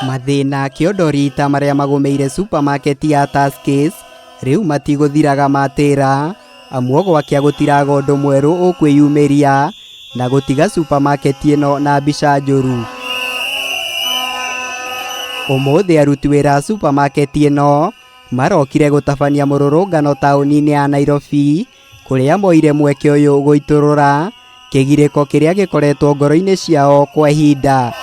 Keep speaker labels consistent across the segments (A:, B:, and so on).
A: Mathĩna kĩondo rita marĩa magũmĩire supermarket ya Tuskys rĩu matigũthiraga matĩra amu gwakĩa gũtiraga ũndũ mwerũ ũkwĩyumĩria na gũtiga supermarket ĩno na mbica njũru. Ũmũthĩ aruti wĩra a supermarket ĩno marokire gũtabania mũrũrũngano taũni-inĩ ya Nairobi kũrĩa moire mweke ũyũ gũitũrũra kĩgirĩko kĩrĩa gĩkoretwo ngoro-inĩ ciao kwa ihinda.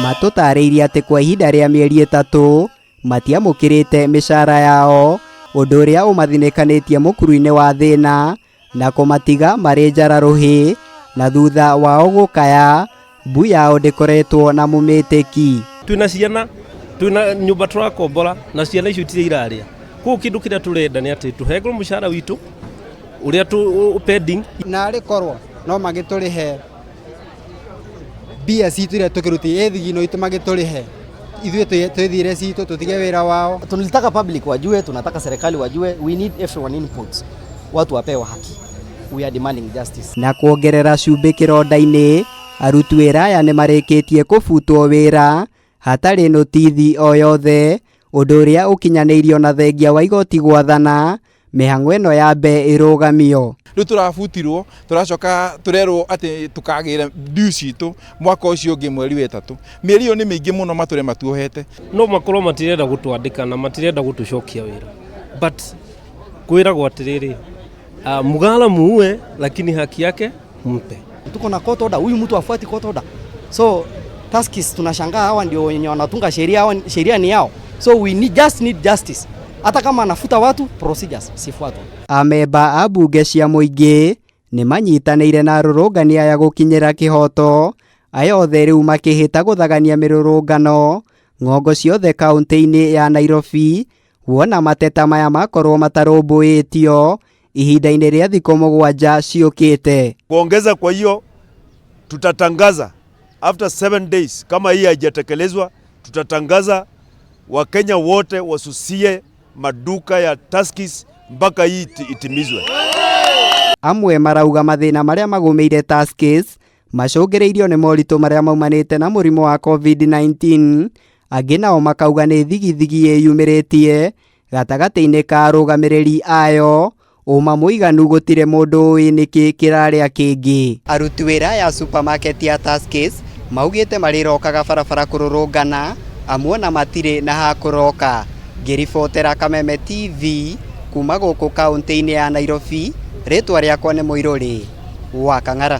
A: Matũtarĩirie atĩ kwa ihinda rĩa mĩeri 3 matiamũkĩrĩte mĩcara yao, ũndũ ũrĩa ũmathinĩkanĩtie mũkuru-inĩ wa thĩna na kũmatiga marĩ njara rũhĩ, na thutha wao gũkaya mbu yao ndĩkoretwo na mũmĩtĩki.
B: Twina ciana, twina nyumba tũrakombora na ciana icio itirĩ irarĩa. Koguo kĩndũ kĩrĩa tũrenda nĩ atĩ tũhengwo mũcara witũ ũrĩa tũ pending.
C: Na arĩ korwo no magĩtũrĩhe mbia citũ iria tũkĩrutire ĩ thigino itũ magĩtũrĩhe ithuĩ twĩthire citũ tũtige wĩra wao.
D: Tunataka public wajue, tunataka serikali wajue, we need everyone inputs. Watu wapewe haki. We are demanding justice.
A: Na kuongerera cumbĩ kĩronda-inĩ, aruti wĩra aya nĩ marĩkĩtie kũbutwo wĩra hatarĩ notithi o yothe, ũndũ ũrĩa ũkinyanĩirio na thengia wa igoti gwathana mĩhang'o ĩno yambe ĩrũgamio.
E: Rĩu tũrabutirwo, tũracoka tũrerwo atĩ tũkagĩra due citũ mwaka ũcio ũngĩ mweri wa 3. Mĩeri ĩyo nĩ mĩingĩ mũno matũre matuohete.
B: No makorwo matirenda gũtwandĩka na matirenda gũtũcokia wĩra. But kwĩragwo atĩrĩrĩ, mgala muue lakini haki yake mpe.
D: Tuko na court order, huyu mtu afuati court order. So Tuskys tunashangaa hawa ndio wenye wanatunga sheria, hawa sheria ni yao. So we just need justice. Hata kama anafuta watu, procedures sifuatwe.
A: Amemba a mbunge cia mũingĩ nĩ manyitanĩire na arũrũngani aya gũkinyĩra kĩhoto, aya othe rĩu makĩhĩta gũthagania mĩrũrũngano ng'ongo ciothe kaũntĩ-inĩ ya Nairobi, wona mateta maya makorwo matarũmbũĩtio ihinda-inĩ rĩa thikũ 7 ciũkĩte.
F: Kuongeza kwa hiyo tutatangaza after 7 days kama hii haijatekelezwa, tutatangaza Wakenya wote wasusie maduka ya Tuskys mpaka hii itimizwe.
A: Amwe marauga mathĩna marĩa magũmĩire Tuskys macũngĩrĩirio nĩ moritũ marĩa maumanĩte na mũrimũ wa COVID-19, angĩ nao makauga nĩ thigithigi ĩyumĩrĩtie gatagatĩ-inĩ ka arũgamĩrĩri ayo, ũma mũiganu gũtirĩ mũndũ ũĩ nĩkĩ kĩrarĩa kĩngĩ. Aruti wĩra ya supermarket ya Tuskys maugĩte marĩrokaga barabara kũrũrũngana amu ona matirĩ na ha kũroka. Ngĩribotera Kameme TV kuma gũkũ kaũntĩ-inĩ ya Nairobi, rĩtwa rĩakwa nĩ Mũirũrĩ wa Kang'ara.